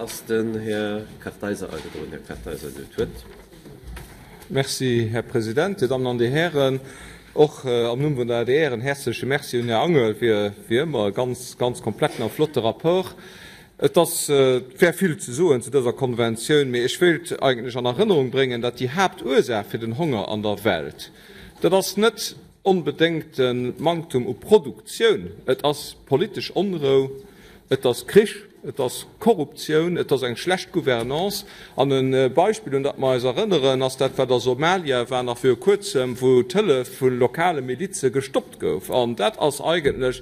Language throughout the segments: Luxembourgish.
ass den Här Kartheiser agedroen. Här Kartheiser, Dir hutt d'Wuert. Merci, Här President, Dir Dammen an Dir Hären. Och am Numm vun der adr en häerzleche Merci un Här Angel fir, wéi ëmmer, e ganz, ganz kompletten a flotte Rapport. Et ass, et wär vill ze soen zu dëser Konventioun, mee ech wéilt eigentlech an Erënnerung bréngen, datt déi Haaptursaach fir den Honger an der Welt, dat ass net onbedéngt de Manktum u Produktioun, et ass politesch Onrou, et ass Krich, et ass Korruptioun, et ass eng schlecht Gouvernance. An e Beispill, un dat mer eis erënneren, ass dat, wat a Somalia war nach viru Kuerzem, wou d'Hëllef vu lokale Milize gestoppt gouf. An dat ass eigentlech,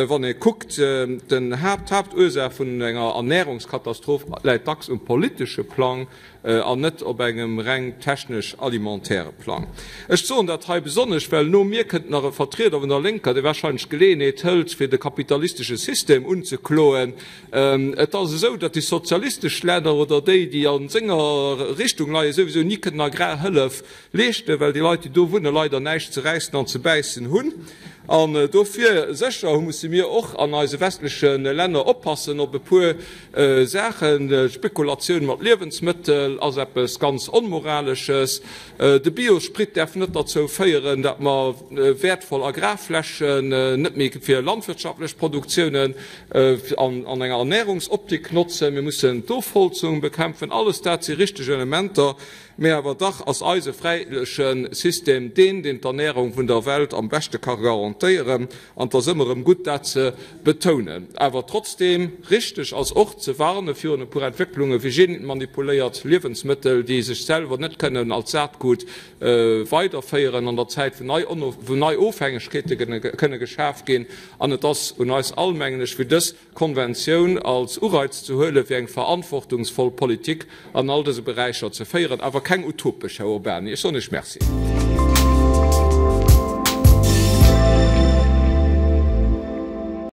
wann ee kuckt, den Haapt, d'Haaptursaach vun enger Ernährungskatastroph läit dacks um politesche Plang an net op engem reng technesch-alimentaire Plang. Ech soen dat hei besonnesch, well no mir kënnt nach e Vertrieder vun der Lénker, dee wahrscheinlech d'Geleeënheet hëlt, fir de kapitalistesche System unzekloen. Et ass esou, datt déi sozialistesch Länner oder déi, déi a senger Richtung leien, souwisou ni kënnen Agrarhëllef leeschten, well déi Leit, déi do wunnen, leider näischt ze räissen an ze bäissen hunn. An dofir sécher musse mir och an eise westleche Länner oppassen op e puer Saachen. D'Spekulatioun mat Liewensmëttel ass eppes ganz Onmoralesches. De Biosprit däerf net derzou féieren, datt mer wäertvoll Agrarflächen net méi fir landwirtschaftlech Produktiounen an enger Ernährungsoptik notzen. Mir mussen d'Ofholzung bekämpfen. Alles dat si richteg Elementer. Mee awer dach ass eise fräiheetleche System deen, deen d'Ernährung vun der Welt am beschte ka garantéieren. An et ass ëmmer erëm gutt, dat ze betounen. Awer trotzdeem richteg ass och ze warne virun e puer Entwécklunge wéi genmanipuléiert Liewensmëttel, déi sech selwer net kënnen als Saatgut weiderféieren an der Zäit, wou nei Ofhängegkeete kënne geschaf ginn. An et ass un eis all, mengen ech, fir dës Konventioun als Ureiz ze huelen, fir eng verantwortungsvoll Politik an all dëse Beräicher ze féieren, awer keng utopesch, Här Urbany. Ech soen Iech Merci.